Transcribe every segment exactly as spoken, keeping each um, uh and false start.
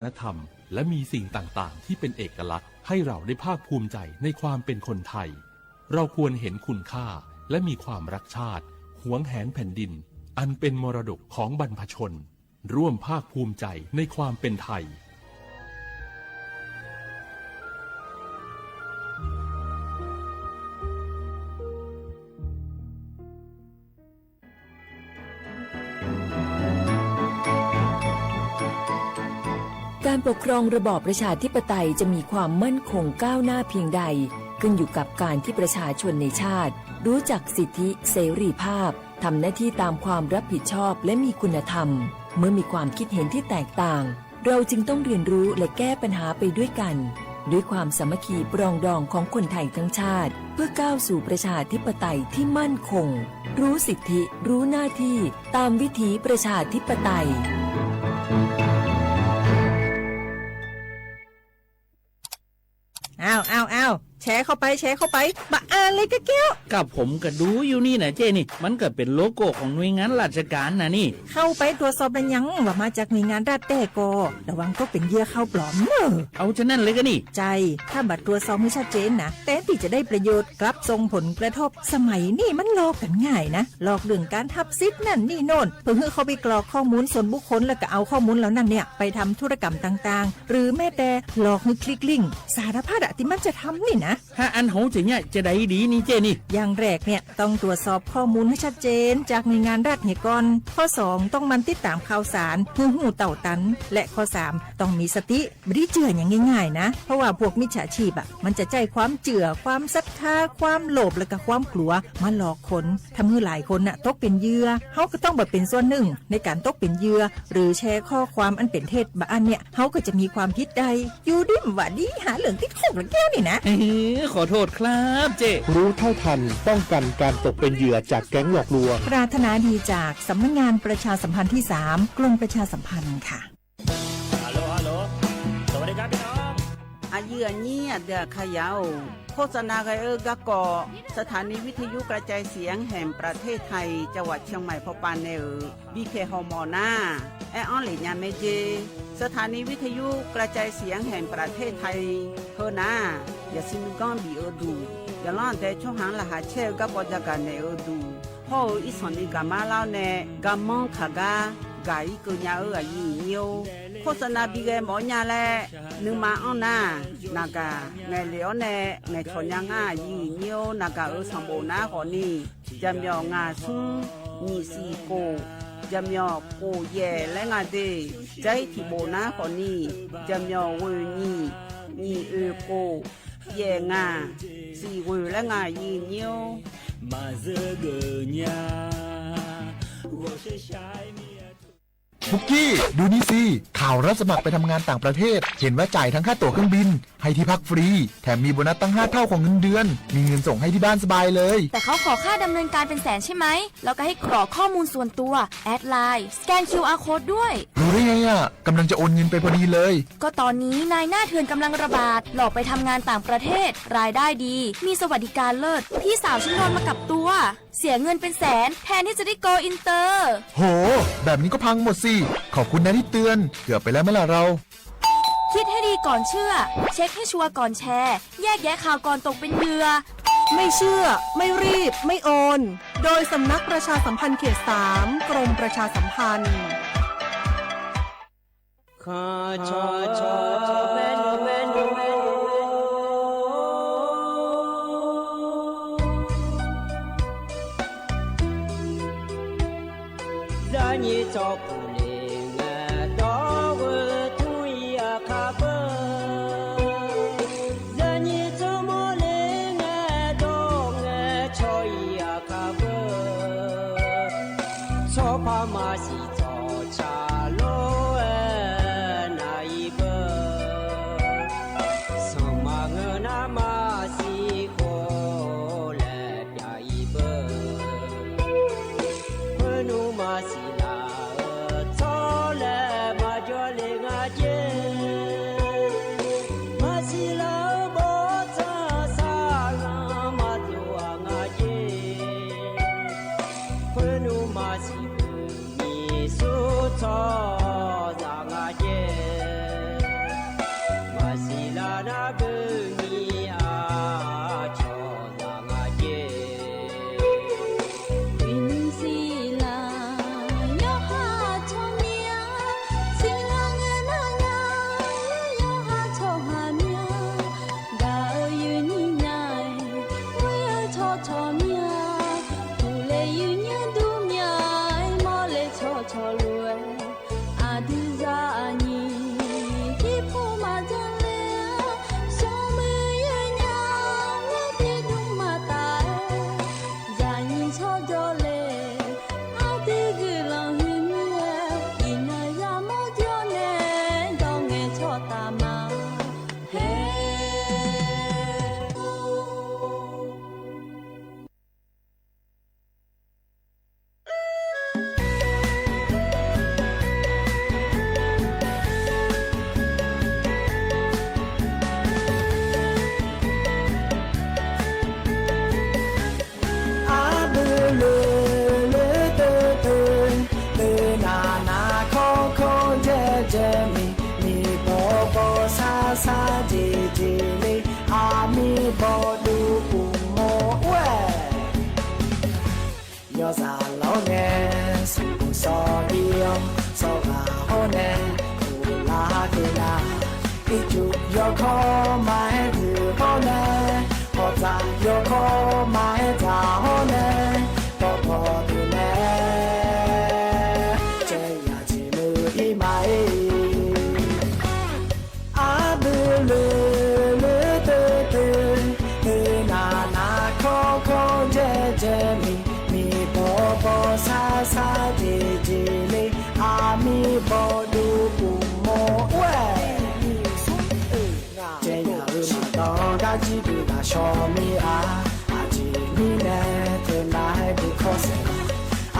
วัฒนธรรม และมีสิ่งต่างๆ ที่เป็นเอกลักษณ์ ให้เราได้ภาคภูมิใจในความเป็นคนไทย เราควรเห็นคุณค่า และมีความรักชาติ หวงแหนแผ่นดิน อันเป็นมรดกของบรรพชน ร่วมภาคภูมิใจในความเป็นไทย การปกครองระบอบประชาธิปไตยจะมีความมั่นคงก้าวหน้าเพียงใด ขึ้นอยู่กับการที่ประชาชนในชาติ รู้จักสิทธิเสรีภาพ ทำหน้าที่ตามความรับผิดชอบ และมีคุณธรรม เมื่อมีความคิดเห็นที่แตกต่าง เราจึงต้องเรียนรู้และแก้ปัญหาไปด้วยกัน ด้วยความสามัคคีปรองดองของคนไทยทั้งชาติ เพื่อก้าวสู่ประชาธิปไตยที่มั่นคง รู้สิทธิ รู้หน้าที่ ตามวิถีประชาธิปไตย อ้าว อ้าว อ้าว แชร์เข้าไป แชร์เข้าไป บะอ่านเลยกะแก้ว กับผมก็ดูอยู่นี่นะเจ้นี่ มันก็เป็นโลโก้ของหน่วยงานราชการนะนี่ เข้าไปตรวจสอบแล้วยัง ว่ามาจากหน่วยงานรัฐแต๊ก่อ ระวังตกเป็นเหยื่อข่าวปลอมเนอะ เอาฉะนั้นเลยก็นี่ ใช่ ถ้าบ่ตรวจสอบให้ชัดเจนนะ แทนที่จะได้ประโยชน์ กลับส่งผลกระทบ สมัยนี้มันหลอกกันง่ายนะ หลอกเรื่องการทับสิทธิ์นั่นนี่โน่น เพื่อให้เขาไปกรอกข้อมูลส่วนบุคคล แล้วก็เอาข้อมูลเหล่านั้นเนี่ย ไปทำธุรกรรมต่างๆ หรือแม้แต่หลอกให้คลิกลิงก์ สารพัดอะที่มันจะทำนี่นะ ถ้าอันโหจะเนี่ยจะได้ดีนี่เจ้นี่ อย่างแรกเนี่ยต้องตรวจสอบข้อมูลให้ชัดเจนจากหน่วยงานรัฐเนี่ยก่อน ข้อสอง ต้องหมั่นติดตามข่าวสาร ให้ฮู้เต่าตัน และข้อสาม ต้องมีสติ บ่ได้เจื่ออย่างง่ายๆนะ เพราะว่าพวกมิจฉาชีพอะ มันจะใช้ความเจื่อ ความศรัทธา ความโลภ และก็ความกลัว มาหลอกคน ทำให้หลายคนน่ะตกเป็นเหยื่อ เฮาก็ต้องบ่เป็นส่วนหนึ่งในการตกเป็นเหยื่อ หรือแชร์ข้อความอันเป็นเท็จบ่าอันเนี่ย เฮาก็จะมีความผิดได้ อยู่ดีบ่าดี หาเรื่องติดคุกแล้วแก้วนี่นะ เฮ้ย ขอโทษครับเจ้ รู้เท่าทัน ป้องกันการตกเป็นเหยื่อจากแก๊งหลอกลวง ปรารถนาดีจากสำนักงานประชาสัมพันธ์ที่สาม กรมประชาสัมพันธ์ค่ะ Aqyuif aqnyir aqdui aqkaqyaq-or, โฆษณา ghae-eu garkawv สถานีวิทยุกระจายเสียงแห่งประเทศไทย จังหวัดเชียงใหม่ pawpav nae-euq bipyaeq hawmawf nar, aer-anr lef nya mae jer. สถานีวิทยุกระจายเสียงแห่งประเทศไทย heu nar, yaqsiq nuiganr bif-eu duq, yaqlanr aqdae tsawrhaq-anr laqkhaq caer-eu garkawv jagaq naeq-eu duq, hawr-eu irsanq ni gaqmar lar-awr nae, garmanr kaq gar gaq-ir keuv nya-eu aqyuif aqnyir-or, โฆษณา bi ghae mawf-awr nya laer nuima anr nar, naqgaq ngaeqlef-awr nae ngaeqcawq nya ngar aqyuif aqnyir-or, naqgaq-euq sanqbof nar khawfni, jaqmyawf ngaq smr nyiq siq khof, jaqmyawf khof yaef laer nga de, jar-ir tiqbof nar khawfni, jaqmyawf ghoeq nyiq, nyiq oeq khof, yaef ngaq, siq ghoeq laer nga aqyuif aqnyir-or. Maqzeur geuf nya, ghawqshaq shaq-aer mir-a. ปุ๊กกี้ ดูนี่สิ ข่าวรับสมัครไปทำงานต่างประเทศ เห็นว่าจ่ายทั้งค่าตั๋วเครื่องบิน ให้ที่พักฟรี แถมมีโบนัสตั้งห้าเท่าของเงินเดือน มีเงินส่งให้ที่บ้านสบายเลย แต่เขาขอค่าดำเนินการเป็นแสนใช่ไหม แล้วก็ให้กรอกข้อมูลส่วนตัว แอดไลน์ สแกน คิวอาร์ โค้ดด้วย รู้ได้ไงอะ กำลังจะโอนเงินไปพอดีเลย ก็ตอนนี้นายหน้าเถื่อนกำลังระบาด หลอกไปทำงานต่างประเทศ รายได้ดี มีสวัสดิการเลิศ พี่สาวฉันโดนมากับตัว เสียเงินเป็นแสน แทนที่จะได้โกลอินเตอร์ โห แบบนี้ก็พังหมดสิ ขอบคุณนะที่เตือน เกือบไปแล้วไหมล่ะเรา คิดให้ดีก่อนเชื่อ เช็คให้ชัวร์ก่อนแชร์ แยกแยะข่าวก่อนตกเป็นเหยื่อ ไม่เชื่อ ไม่รีบ ไม่โอน โดยสำนักประชาสัมพันธ์เขตสาม กรมประชาสัมพันธ์ Zaqnyiq tsawrkhof le ngae dawr-eu tmr-ir aqkar beu. Zaqnyiq tsawrmawr le ngae dawr ngae cawq-ir aqkar beu. Tsawrpar maqsiq tsawqtsaq lor-aer naq-ir beu. Loeq loeq teuvteuv, loeq naq naq kawr kawr jaev jaev miq, miq bawq bawq sar sar jeq jeq le, aqmiq bawq duq uqmov ur-aer. Yawzaq lawr nae smq sawq ir-awr, sawrghaq hawr nae uqlar keuv nar, ircuf yawkawr maqaer deuq hawr nae, hawqdzaq yawkawr maqaer dzaq hawr nae, dawqdawq deuq nae caev yaq jeq muiq ir ma-ir. Arbui loeq loeq teuvteuv, loeq naq naq kawr kawr jaev jaev miq, miq bawq bawq sar sar jeq jeq le, aqmiq bawq duq uqmov ur-aer. Caev yaq-euq maqdan gar jir deuq ghaq shawq mir-a. Aqjeq mirnae teunav-aer deuq kawr saef-a.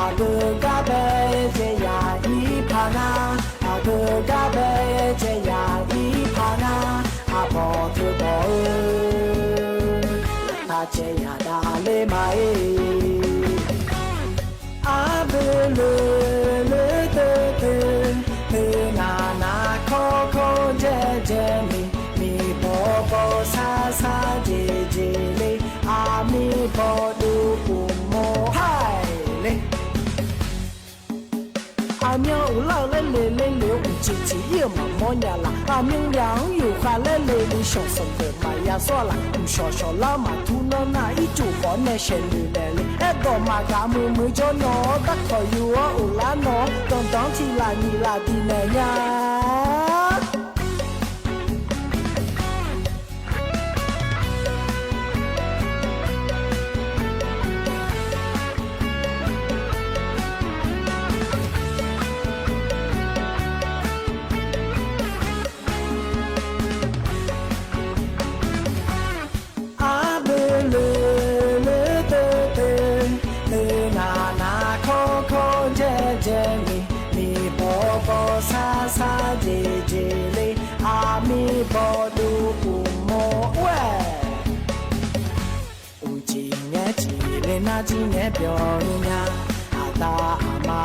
Aqgeu gar bae caev yaq ir paq ngar, aqgeu gar bae caev yaq ir paq ngar, aqbawq teu bawq-eu, laftav caev yaq dav ler ma-ir. Arbui loeq loeq teuvteuv, loeq naq naq kawr kawr jaev jaev miq, miq bawq bawq sar sar jeq jeq le, aqmiq bawq duq uqmov paer le. Aqmyan uqlar-eu laer le le le-eu uqcif cif ir-euq maqmawr nya laf. Aqmyan yaq-anr yufkhav laer le le shawq sanqbof maqya sawr-a laf. Mqshawq shawq lar maqtur nanr nar, ircuf khawf nae shaeqnoeq naeq le. Aerdawq maqgaq muiq muiq jawr nawq-awr, darkawq yuf-awr uqlar nawq-awr, danqdanq-anr tiq laf nyiq laf diq naeq nya. Arbui loeq loeq teuvteuv, loeq naq naq kawr kawr jaev jaev miq, miq bawq bawq sar sar jeq jeq le, aqmiq bawq duq uqmov ur-aer. Uqcif ngaer cif le nar jir ngaer byawq ni nya. Aqda aqma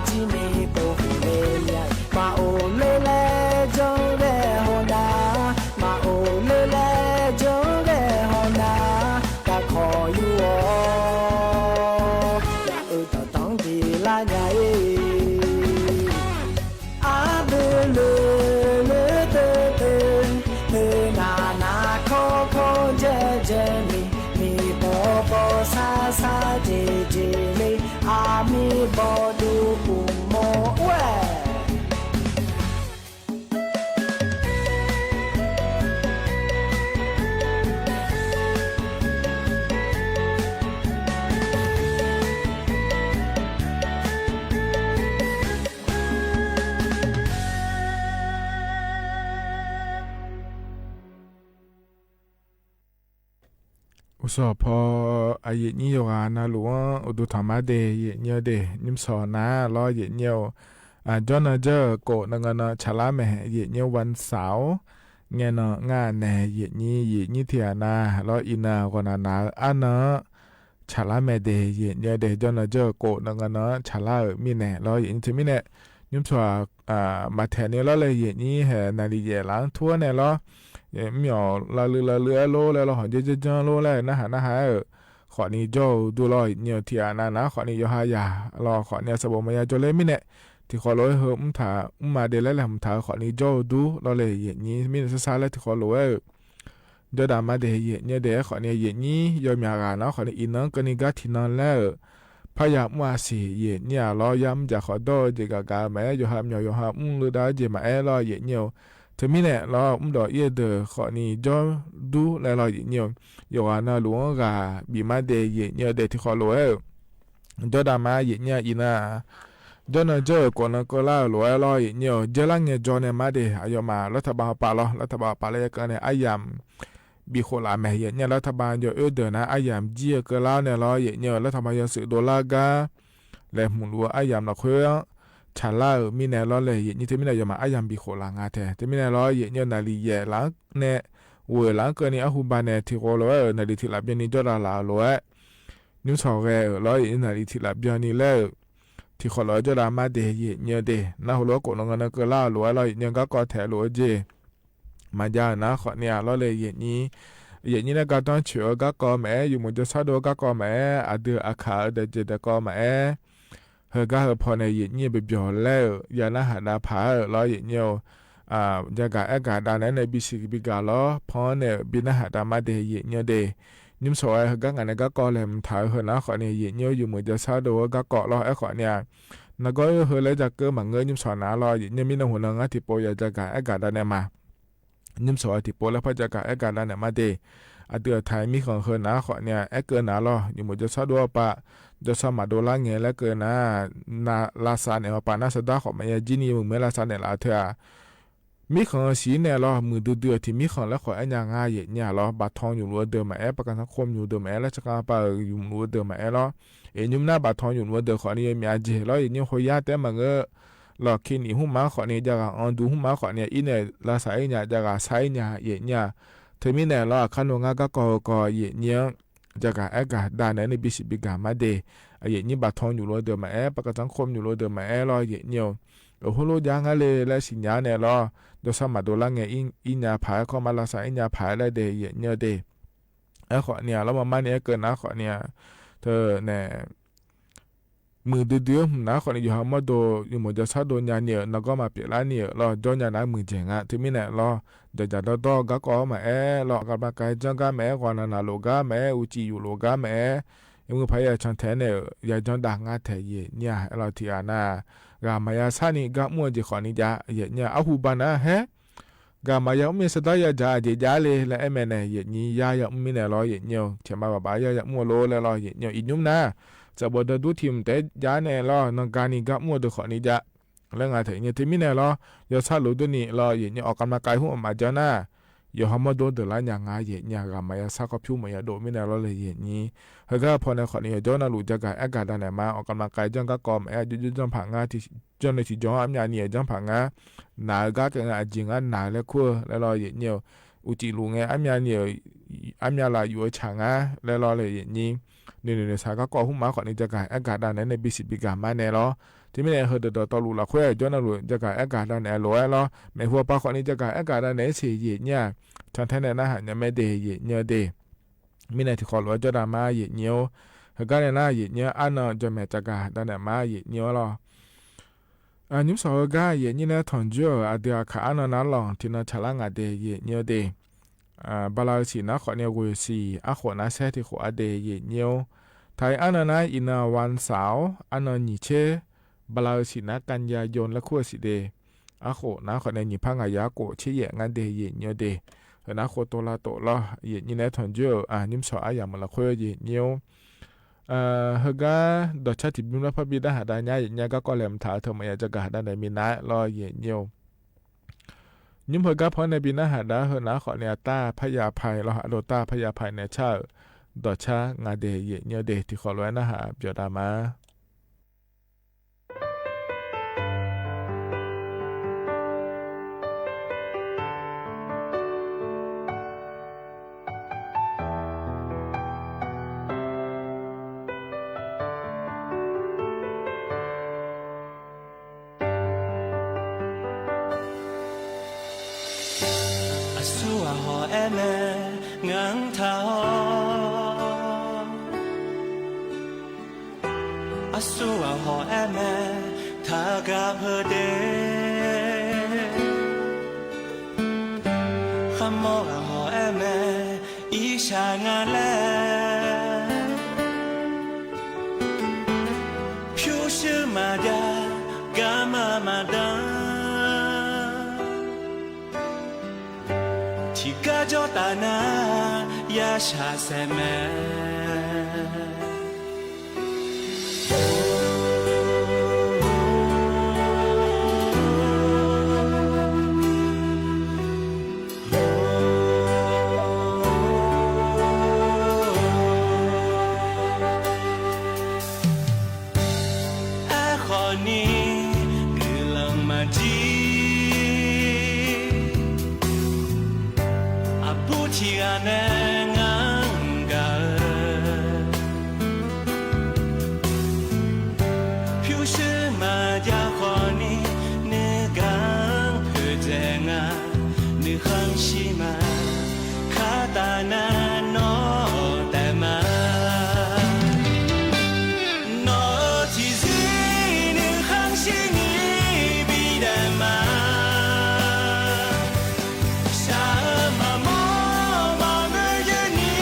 jir ni pov khof le nya. Maqof le laer janr ghae haw nar, maqof le laer janr ghae haw nar, darkawq yuf-awr, yaq-euq danqdanq-anr diq lar nya-ir. Arbui loeq loeq teuvteuv, loeq naq naq kawr kawr jaev jaev miq, miq bawq bawq sar sar jeq jeq le, aqmiq bawq duq uqmov ur-aer. Uqsawq paw aqyuif nyir yawqghaq navluf-anr uqduq tanq mar de, yif nyir de nymr sawq nar lawr yif nyir-eu, jawrnan jawr-euq kof nan nga nan tsaqlar mae, yif nyir wan saq-awr ngae nan ngar nae yif nyir yif nyir tiq ghaq na lawr iqnan ghawqnaq naq-eu arnan-anr tsaqlar mae de, yif nyir de jawrnan jawr-euq kof nan nga nan-anr tsaqlar-euq mirnae lawr yif nyir teumirnae nymr sawq-aq, maqtaeq ni lawr laer yif nyir hae naqliq yaef laf-anr tur-awr nae lawr, mr-awq lavluiv lavluiv-aer lor laer lawr hawq janr janr janr lor laer narhaq narhaq-aer-euq khawfni jawr-eu dur lawr yif nyir-eu tiq ghaq navnar khawfni yawqha yaq lawr khawfni aqsaq bof maqya jawr ler mirnae tiqkhawf lof-aer heu mr taq mr ma de laer laeqhmq taq-eu khawfni jawr-eu dur lawr le yif nyir mirnae sarsar laer tiqkhawf lof-aer-euq jawrdaq mar de yif nyir de-aer khawfni yif nyir yawmyaq ghaq nar khawfni iqnan-anr keuvni gar tiqnan laer-euq parya mr-a siq yif nyir-aq lawr yamr jaq khawf dawr-eu jeq gaq gaq-eu maqaer yawqha myawq yawqha mr leudav-eu jeq maqaer lawr yif nyir-eu teumirnae lawr mrdawq ir-eu deuq khawfni jawr dur laer lawr yif nyir-eu yawqghaq navluf-anr ghaq bif mar de yif nyir-eu de tiqkhawf lof-aer-euq jawrdaq mar yif nyir-a iqnan-aq jawrnan jawr-euq kof nan keuvlar-euq lof-aer lawr yif nyir-eu jaerlar ngaejawr nae mar de aqyawfmaf lartaqbav hawpaf lawr lartaqbav hawpaf laer yakeuv nae aryamq bif khof laf mae yif nyir-a lartaqbav yawoer deuq nar aryamq jir-eu keuvlar-awr nae lawr yif nyir-eu lartaqbav yawshuif dovlar gar laeqhmq luf-eu aryamq lafkhoer-anr tsaqlar-euq mirnae lawr le yif nyir teumirnae yawmaf aryamq bif khof laf nga tae teumirnae lawr yif nyir-eu naqliq yaef laf-anr nae ghoeq laf-anr keuvni arhu ba nae tiqghov lof-aer-euq naqliq tiq laf byanni jawrdav laf-euq lof-aer nymrshawq ghae-euq lawr, yaeqnyir naqli tiq laf byanni laer-euq tiqkhawf lof-aer jawrdav mar de yaeqnyir-eu de. Nar heulof-aer khof nawq ngaq nan keuvlar-euq lof-aer lawr, yaeqnyir-eu garkawv taeq lof-eu jeq maqjav-euq nar khawfni-aq lawr le yaeqnyir, yaeqnyir nae gardanr coeq-eu garkawv maqaer, yawmuiq jawrshar dov-eu garkawv maqaer, aqdui aqkaq-eu daeqjeq daeqkawv maqaer, heugar heu pawnae yaeqnyir-eu bibyanq laer-euq ya narhaq dav paq-aer-euq lawr yaeqnyir-eu jagaq aergaq dav naeq-aer nae bisiq bigaq lawr, pan-anr nae-euq bi narhaq dav mar de yaeqnyir-eu de. Nymrshawq-aer heugar ngaq nae garkawv laeq mqtaq-eu heu nar khawfni yaeqnyir-eu yawmuiq jawrshar dov-eu garkawv lawr aerkhawfni-aq, nargawr-eu heu laer jakeuv maqngeur nymrshawq nar lawr yaeqnyir-eu mirnan hmq nan ngar tiqpov ya jagaq aergaq dav naeq ma. Nymrshawq-aer tiqpov laer par jagaq aergaq dav naeq mar de. Aqdui aqtaq-aer mirkhanq heu nar khawfni-aq aerkeuv nar lawr, yawmuiq jawrshar dov-eu pav jawrshar maqdov lar ngae laer keuv nar, lavsav naeq-eu pav nar sardar khawf maqya jir ni muiq mae lavsav naeqlaf-eu teu-aq, mirkhanq-eu siq naeq lawr, muiqdui dui-euq tiq mirkhanq laer khawf aernya nga yaeqnyir-aq lawr, baqtanq nymq luf-eu deuq maqaer, paqkaq sanrkhof nymq deuq maqaer, lartsanr khanqpav-euq nymq luf-eu deuq maqaer lawr. Eq, nymr nar baqtanq nymq luf-eu deuq khawfni yawmyaf jeq lawr yaeqnyir khoyar taef-aer maqngeur. Lawq ki nif hmq ma khawfni jaqghaq anr dur hmq ma khawfni-aq, ir naeq lavsav ir nya jaqghaq sar ir nya yaeqnyir-aq. Teumirnae lawr, aqkar nawr ngar garkawv heukawv yaeqnyir-anr jagaq aergaq dav naeq-aer nae bisiq bigaq mar de. Yaeqnyir baqtanq nymq luf-eu deuq maqaer, paqkaq sanrkhof nymq luf-eu deuq maqaer lawr yaeqnyir-eu, euq heulof jav ngar le laer siqnya naeq lawr, jawrshar maqdov lar ngae ir nya paq-aer, kawrma lavsav ir nya paq-aer laer de yaeqnyir-eu de. Aerkhawfni-aq lawr, marmar ni aerkeuv nar khawfni-aq, teu nae muiqdui dui-eu hmq nar khawfni yawqha mawrdo yawmuiq jawrshar dov nya ni-euq nargawr maqpyeuf lar ni-euq lawr, jawr nya nar muiqdzaeq nga. Teumirnae lawr, dzaqdzaq dawrdawr-eu garkawv-anr maqaer lawr, aqgaqbaqkav janr gar maqaer, ghawqnaq naqlof gar maqaer, uqcif yuflof gar maqaer, yawmuiq paq-aer ya can taeq-aer naeq-euq ya janr dav ngar taeq yaeqnyir-aq aer lawr tiq ghaq nar, ghaq maqya sar ni gar mr-eu jeq khawfni jav yaeqnyir-aq, arhu baqnar haer ghaq maqya mr-ir sardar ya dzaq aqjeq jav le laer aer mae nae yaeqnyir yar ya mr mirnae lawr yaeqnyir-eu, caeqma baqbaq yar ya mr-eu lor laer lawr yaeqnyir-eu, iqnymr nar tsaqbawq dawqdur tiq mq taef-aer jav nae lawr, nanrgaq ni gar mr-eu deuq khawfni jav laer nga taeq yaeqnyir-eu. Teumirnae lawr, yawshar lof durni lawr yaeqnyir-eu, aqkaq maqkaq-ir hmq maqjanr nar, yawqha mawrdo deuq lar nya nga yaeqnyir-aq, ghaq maqya sar khawf pyur maqya dov mirnae lawr le yaeqnyir. Heugar-eu pawnae khawfni yawqjawr navluf jagaq aergaq dav naeq ma. Aqkaq maqkaq-ir janr garkawv maqaer, aqjox jawr janr paq ngar, janr nae tiqjawr-anr armyav ni-euq janr paq ngar, naq-eu gar keuv nga aqjeq ngar naq-eu laer kur-eu laer lawr yaeqnyir-eu, uqcif luf ngae armyav ni-euq armyav laf yuf-eu tsaq ngar laer lawr le yaeqnyir. Noeqnoeq noeqshaq garkawv hmq ma khawfni jagaq aergaq dav naeq-aer nae bisiq bigaq mar nae lawr. Teumirnae heudeuq dawqtawvluf lafkhoer jawr navluf jagaq aergaq dav naeq-aer lof-aer lawr, maeqhu aqpar khawfni jagaq aergaq dav naeq-aer siq yaeqnyir-aq, cantae nae narhaq nya mae de yaeqnyir-eu de. Mirnae tiqkhawf lof-aer jawrdav ma yaeqnyir-or. Heugar nae nar yaeqnyir-anr arnan jawqmaeq jagaq dav naeq ma yaeqnyir-or lawr. Nymrshawq heugar yaeqnyir nae tanqjoer-euq aqdui aqkaq arnan nar lanq tiqnan tsaqlar ngaq de yaeqnyir-eu de. Bala-eu siq nar khawfni ghoeq siq arkhof nar saer tiqkhof-a de yaeqnyir-or. Taq-iq arnan nar iqnan วันเสาร์-awr arnan nyiq tser, bala-eu siq nar กันยายน laer kur-eu siq de. Arkhof nar khawfni nyiq par ngaq yar khof tser yaef ngar de yaeqnyir-eu de. Heunar khov tov lavtof lawr yaeqnyir nae tanqjoer-euq nymrshawq aryamq lafkhoer yaeqnyir-or. Heugar dawqcar tiqbymr lar parbi darhaq dav nya yaeqnyir-a garkawv laeqhmq taq-eu teu maqya jagaq haqdav naeq minav-aer lawr yaeqnyir-or. Nymr heugar paw-anr nae bi narhaq dav-eu heunar khawfni aqtar parya paq-iq lawr, aqdov tar parya paq-iq nae car-euq dawqcar nga de yaeqnyir-eu de. Tiqkhawf lof-aer narhaq byawq dav ma. Aqsur ghaq hawq-aer mae ngar-anr taq-awr, aqsur ghaq hawq-aer mae taqgaq peu de. Kharmawr ghaq hawq-aer mae irshaq nga laer, pyurshuir maqjav garma maqdan, tiqgar jawr taf nar yashaq saeq mae. Aerkhawf ni guiqlanq maqjir, aqbur tiq ghaq nae ngar-anr gaq-eu Nuikhanr shir ma, khartav nar nawr taef ma. Nawq-euq tiqzir nuikhanr shir ni bi daef ma. Shaq-eu maqmawr maqngeur yeur ni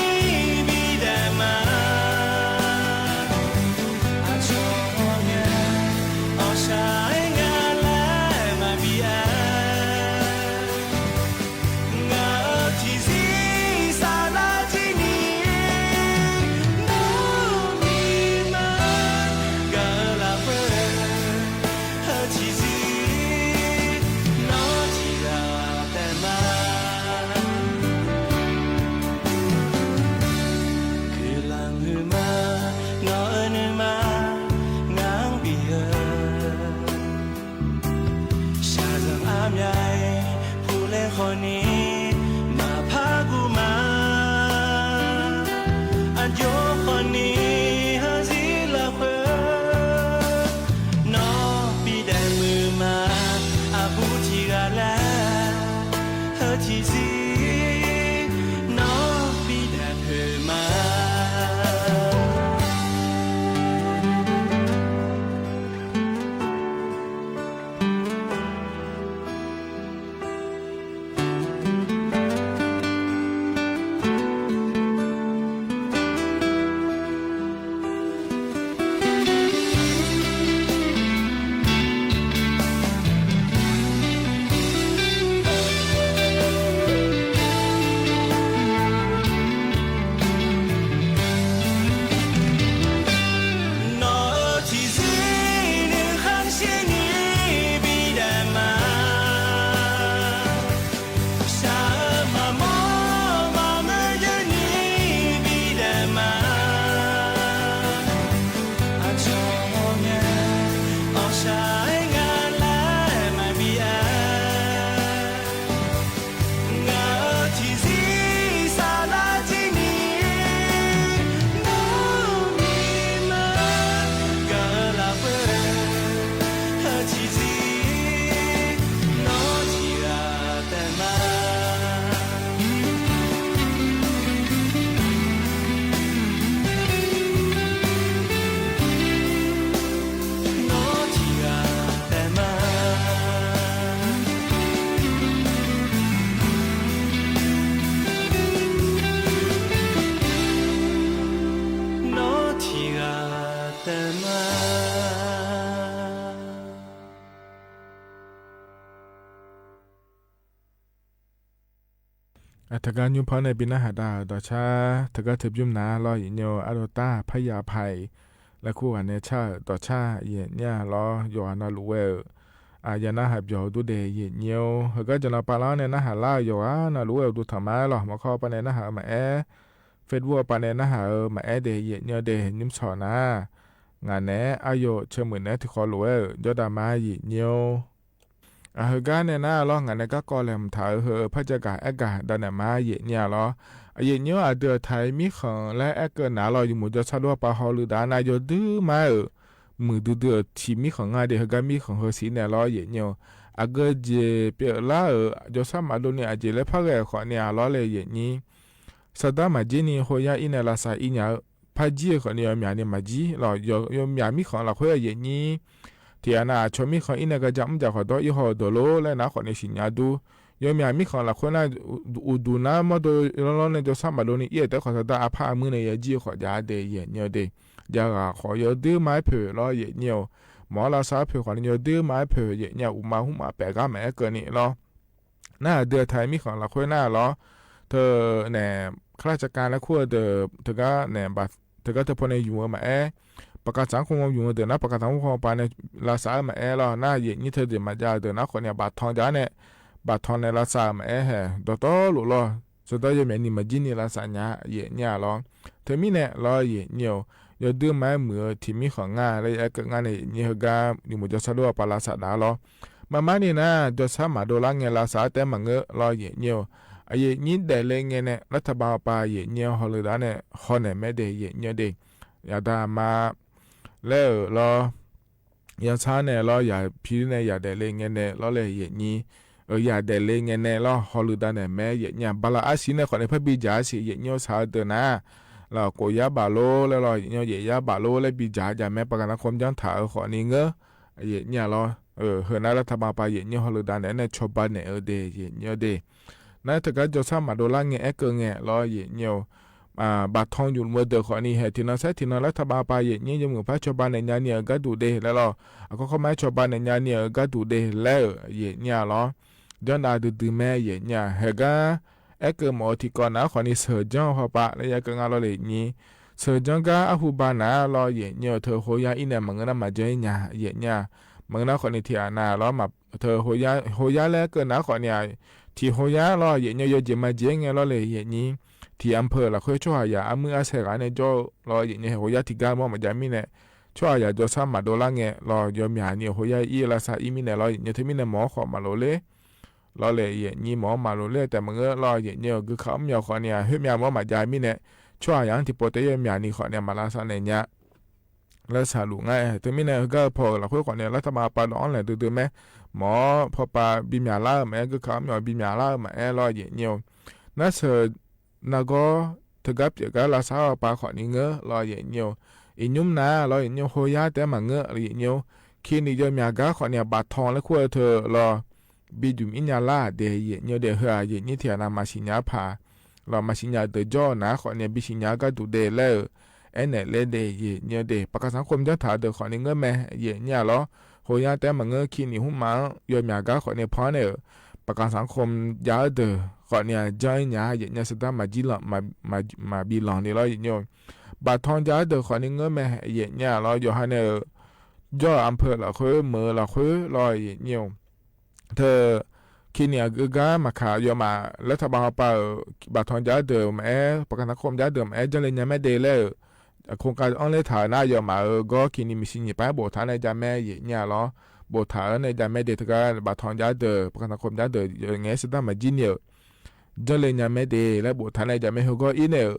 bi daef ma. Aqcawq-aer, awqshaq-aer nga laer maqbi aer. Ngaq-euq tiqzir saflar jir ni nawr bi ma. Gaq-eu lafkhoer heu tiqzir nawr tiqghaq taef ma. Guiqlanq huiq ma, nawq-euq nuima ngar-anr bif-eu. Shaqzanq armya-aer pulaer khawf ni maqpar guv ma. Aqjox khawf ni heuzir lafkhoer nawr bi daef muiq ma. Aqbur tiqghaq laer heu tiqzir nawr bi daef poeq ma. Nawq-euq tiqzir nuikhanr shir ni bi daef ma. Shaq-eu maqmawr maqngeur yeur ni bi daef ma. Aqcawq-aer, awqshaq-aer nga laer maqbi aer. Ngaq-euq tiqzir saflar jir ni nawr bi ma. Gaq-eu lafkhoer heu tiqzir nawr tiqghaq taef ma. Nawr tiqghaq taef ma. Nawr tiqghaq taef ma. Teugar nymr par nae bi narhaq dav-euq dawqcar teugar teu bymr nar lawr, aqnyir-eu ardawv tar-aq parya paq-iq laer kur ghaq nae car-euq dawqcar yaeqnyir-a lawr, yawqghaq navluf ghae-euq aqyawf narhaq byawq-eu dur dae yaeqnyir-or. Heugar jaqnan pavlar-anr nae narhaq lar-euq yawqghaq navluf ghae-euq dur tanq ma-aer lawr, maqkawr pav nae narhaq-eu maqaer, Facebook-eu pav nae narhaq-eu maqaer dae yaeqnyir-eu dae nymr tsawq nar, ngaq naeq-aer aryawf ceumuiq naeq-aer tiqkhawv lof-aer-euq jawrdaq ma yaeqnyir-or. Aq, heugar nae nar lawr, ngaq nae garkawv laeqhmq taq-euq heu-eu par jagaq aergaq dawq naeq ma yaeqnyir-a lawr. Aqyaeqnyir-or, aqdui-euq taq-iq mirkhanq laer aerkeuv nar lawr, yawmuiq jawrshar lor-a pav hawluiv daf-a nar yawdui ma-aer-euq muiqdui dui-euq tiq mirkhanq nga de. Heugar mirkhanq heu siq nae lawr yaeqnyir-eu, aqgeu jeq pyeuflar-euq jawrshar maqdov ni aqjeq laer par ghae-euq khawf ni-a lawr laer yaeqnyir. Sardar maqjir ni khoyar ir nae lavsav ir nya-eu, par jir-eu khawf ni yawmyaq ni maqjir lawr. Yawmyaq mirkhanq lafkhoer yaeqnyir tiq ghaq nav aqcawq mirkhanq ir nae gar ja mr jaq khawf dawr ir haw-eu deuq lor laer nar khawf ni siqnya dur. Yawmyaq mirkhanq lafkhoer nar, uqduq nar mawrdo lawrlawr nae jawrshar maqdov ni ir-euq taef khawf sardar arpar armuir nae yajir-eu khawf jav-a de yaeqnyir-eu de. Jav ghaq khawf yawdui ma-aer poeq lawr yaeqnyir-eu. Mawr-awr lavsav-aer poeq khawf ni yawdui ma-aer poeq yaeqnyir-a. Uqma hmqma paef gar maqaer keuvni lawr. Nar aqdui-euq taq-iq mirkhanq lafkhoer nar-a lawr, teunae ข้าราชการ laer kur-eu deuq teugar nae, teugar teupaw nae ymq-eu maqaer, baqkav tsaq-anr khawmawr ymq-eu deuq nar baqkav tsaq-anr khawmawr pav nae lavsav-eu maqaer lawr. Nar yaeqnyir teu deuq maqjav-eu deuq nar khawf ni-a baqtanq jav-ar nae, baqtanq nae lavsav-euq maqaer hae dawqtawvluf lawr. Sardar yawmyaq ni maqjir ni lavsav nya yaeqnyir-a lawr. Teumirnae lawr yaeqnyir-eu, yawdui ma-aer muiq-eu tiq mirkhanq nga laer ya aer keuv ngar nae yaeqnyir heugar yawmuiq jawrshar lor-a pav lavsav daf-a lawr. Maqmar ni nar jawrshar maqdov lar ngae lavsav-aer taef maqngeur lawr yaeqnyir-eu. Aqyaeqnyir daefle ngae nae รัฐบาล-a pav yaeqnyir-eu hawleu daf-ar nae hawnaeq mae de yaeqnyir-eu de. Yaqda aqma laer-euq lawr, yansar nae lawr, yaq pi nae yaq daefle ngae nae lawr laer yaeqnyir euq yaq daefle ngae nae lawr, hawluiv dav naeq mae. Yaefnyir-aq, bala arsiq nae khawfni par bidzaq-a siq, yaefnyir-eu saq-eu deuq nar-aq, lafkhof yar baf lor laer lawr, yaefnyir-eu yaef yar baf lor laer bidzaq-a jav mae. ประกันสังคม janr taq-eu khawfni ngeur. Yaefnyir-aq lawr, heu nar รัฐบาล paq yaefnyir hawluiv dav naeq-aer nae cawba naeq-eu de, yaefnyir-eu de. Nar teugar jawrshar maqdov lar ngae aerkeuv ngae lawr, yaefnyir-eu baftan yufluf-eu deuq khawfni hae tiqnan saer tiqnan รัฐบาล paq yaefnyir yawmuiq par cawba naeq nya ni-euq gharduq de laer lawr, aqkawr kawr ma-aer cawba naeq nya ni-euq gharduq de laer-euq yaefnyir-aq lawr, janrnav duidui mae. Yaefnyir-aq, haeq gar aerkeuv mawf-eu tiqkawv nar khawfni sheuq janr-eu hawpav laer ya keuv nga lawr le nyir. Sheuq janr gar arhu ba nar lawr, yaefnyir-eu teu hoyar ir nae maqngeur nar maqjan ir nya. Yaefnyir-aq, maqngeur nar khawfni tiqghaq nav lawr, teu hoyar laer keuv nar khawfni-aq, tiq hoyar lawr, yaefnyir-eu yawjeq maqjeq-aer ngae lawr le yaefnyir. Tiq อำเภอ lafkhoer tsawrhaqzaq armuir arsae ghaq nae jawr-eu lawr, yaefnyir haeq hoyar tiqgar mawr maqjav mirnae, tsawrhaqzaq jawrshar maqdov lar ngae lawr, yawmyaq ni-euq hoyar ir-eu lavsav ir mirnae lawr, yaefnyir teumirnae mawr khawf maqlof ler lawr le, yaefnyir mawr maqlof ler taef maqngeur lawr, yaefnyir-eu guikaq mr myawq khawfni-aq, khoermyav mawr maqjav mirnae, tsawrhaqzaq-anr tiqpov taef yawmyaq ni khawfni-aq maqlavsav naeq nya laer saqluf ngar-aer. Teumirnae heugar-eu paw-euq lafkhoer khawfni-aq รัฐบาล paq dawq-anr laeq duidui mae. Mawr pawpav bimyaq lar-eu maqaer, guikaq mr myawq bimyaq lar-eu maqaer lawr, yaefnyir-eu nar sheuq nargawr teugar pyeufgar lavsav-eu pav khawfni ngeur lawr, yaefnyir-eu iqnymr nav lawr, yaefnyir-eu hoyar taef-aer maqngeur, yaefnyir-eu คลินิก yawmyaq gar khawfni-aq baftan laer kur-eu teu lawr, bi jmq ir nya lar-aq de, yaefnyir-eu de. Heu-aq yaefnyir tiqghaq nav maqsiq nya-aer paq lawr, maqsiq nya-eu deuq jawr-eu nar khawfni-aq bisiq nya-eu gharduq de laer-euq aernaeq ler de, yaefnyir-eu de. ประกันสังคม janr taq-eu deuq khawfni ngeur mae. Yaefnyir-aq lawr, hoyar taef-aer maqngeur, คลินิก hmqmaq-anr yawmyaq gar khawfni panr nae-euq ประกันสังคม jav-eu deuq khawfni-aq janr ir nya, yaefnyir-eu saqdar maqjir lanq maqbi lanq ni lawr, yaefnyir-eu baftan jav-eu deuq khawfni ngeur mae. Yaefnyir-aq lawr, yawqha nae-euq jawr-eu อำเภอ lafkhoer meuq-eu lafkhoer lawr, yaefnyir-eu teu คลินิก aqgeu gar maqkaq yawmaf รัฐบาล hawpav-euq baftan jav-eu deuq maqaer, ประกันสังคม jav-eu deuq maqaer janrle nya mae de laer-euq โครงการ anr ler taq-euq nar, yawmaf-euq gawr คลินิก maqsiq nyiq pav-aer boftaq nae jav mae. Yaefnyir-aq lawr, boftaq-eu nae jav mae de. Teugar baftan jav-eu deuq, ประกันสังคม jav-eu deuq ngaeq-aer saqdar maqjir ni-euq janrle nya mae de laer boftaq nae jav mae. Heugawr ir nae-euq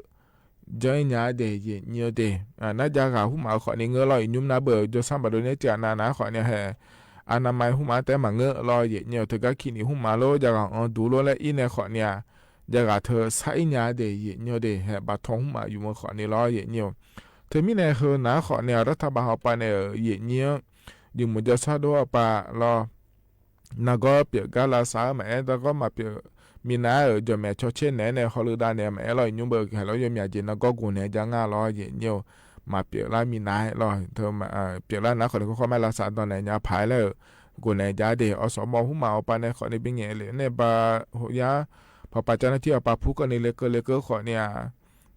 janr ir nya-a de, yaefnyir-eu de. Nar jav ghaq hmqmaq-eu khawfni ngeur lawr, iqnymr nav beu-euq jawrshar baqdov nae tiqghaq nav nav khawfni hae, อนามัย hmqmaq-anr taef-aer maqngeur lawr, yaefnyir-eu teugar คลินิก hmqmaq lor, jav ghaq anr duq lor laer ir nae khawfni-aq, jav ghaq teu sar ir nya-a de, yaefnyir-eu de. Hae baftan hmqmaq yuf-eu khawfni lawr, yaefnyir-eu teumirnae heu nav khawfni-aq รัฐบาล hawpav nae-euq yaefnyir-anr jeqmuq jawrshar dov-awr pav lawr, nargawr pyeufgar lavsav-eu maqaer, nargawr maqpyeuf minav-euq jawqmaeq cawtser naeq-aer nae hawluiv dav naeq-eu maqaer lawr, iqnymr beu haeq lawr, yawmyaq jeq nargawr goq naeq jav ngar lawr, yaefnyir-eu maqpyeuf lar minav-aer lawr, pyeuflar nav khawfni kawrkawr ma lavsav dan naeq nya paq-aer laer-euq goq naeq jav de. Awq sawq mawr hmqmaq-awr pav nae khawfni bi ngaeq lef nae ba hoyar pawpav jar nar tir-awr pav pur keuvni le keuv le keuv khawfni-aq,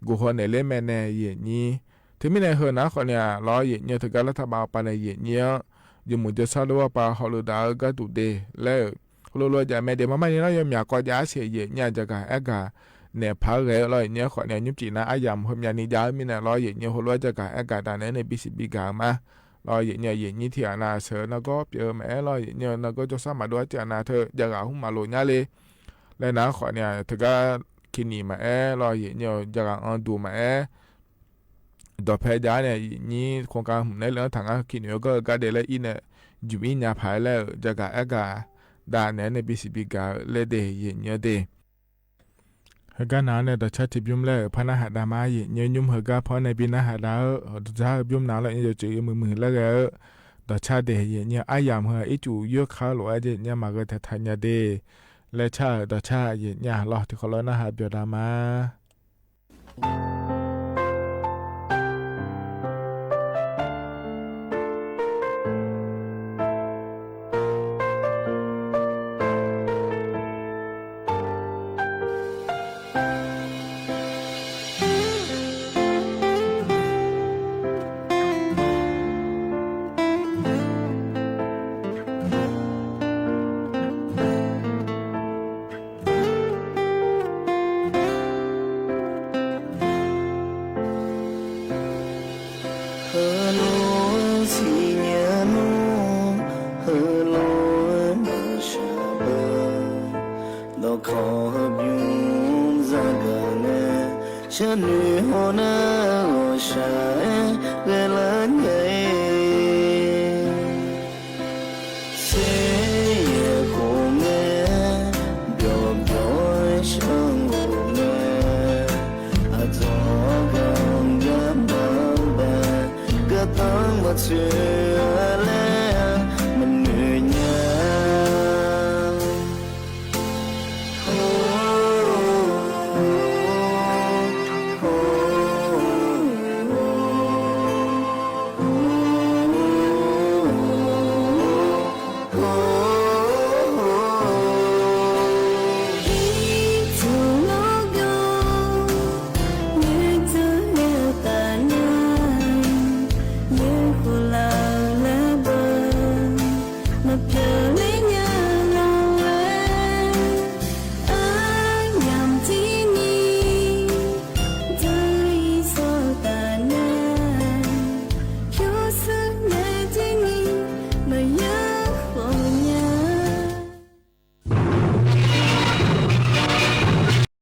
guqhaw naeq ler mae nae yaefnyir. Teumirnae heu nav khawfni-aq lawr, yaefnyir-eu teugar รัฐบาล hawpav nae yaefnyir-anr jeqmuq jawrshar dov-awr pav hawluiv dav-eu gharduq de laer-euq heulof lof-aer jav mae de. Marmarni nar yawmyaq kawv jav-aer siq yaefnyir-aq, jav ghaq aer gaq naeq paq-aer ghae-eu lawr, yaefnyir-anr khawfni-aq nymrcif nar aryamq heumyav ni jav-eu mirnae lawr, yaefnyir-eu heulof-aer jav ghaq aer gaq dav naeq-aer nae bisiq bi gaq-eu ma lawr, yaefnyir-eu yaefnyir tiqghaq nav sheuq-eu nargawr pyeuf-eu maqaer lawr, yaefnyir-eu nargawr jawrshar maqdov-aer tiqghaq nav teu jav ghaq hmqmaq lof nyar le laer nav khawfni-aq, teugar คลินิก maqaer lawr, yaefnyir-eu jav ghaq anr duq maqaer dawqpae jav-aer nae yaefnyir โครงการ hmq naeq-aer le-anr taq ngar คลินิก heugar-eu gar de laer ir nae jeq ir nya paq-aer laer-euq jav ghaq aer gaq dav naeq-aer nae bisiq bi gaq-eu laer de, yaefnyir-eu de. Heugar nav-anr nae dawqcar tiqbymr laer-euq par narhaq dav ma. Yaefnyir nymr heugar par nae bi narhaq dav-eu dzar-eu bymr nav lawr, yaefnyir yawceuf yawmuiq muiq laer ghae-eu dawqcar de, yaefnyir aryamq heu ircuf yoerkar lof-aer de, yaefnyir maqghae taeqtaq nya de laer car-euq dawqcar yaefnyir lawr, tiqkawv lof narhaq byawq dav ma. Heulof-aer siqnya nmr, heulof-aer maqshaq beu, dawqkawq heubymr zagaq nae, sharnoeq hawnar ghawqshaq-aer ghaelar nya-ir. Saeryaeq khof ngae shar-eu ngae, aqdzawq-anr gaq-eu gar maqbae, gardanr maqtsoeq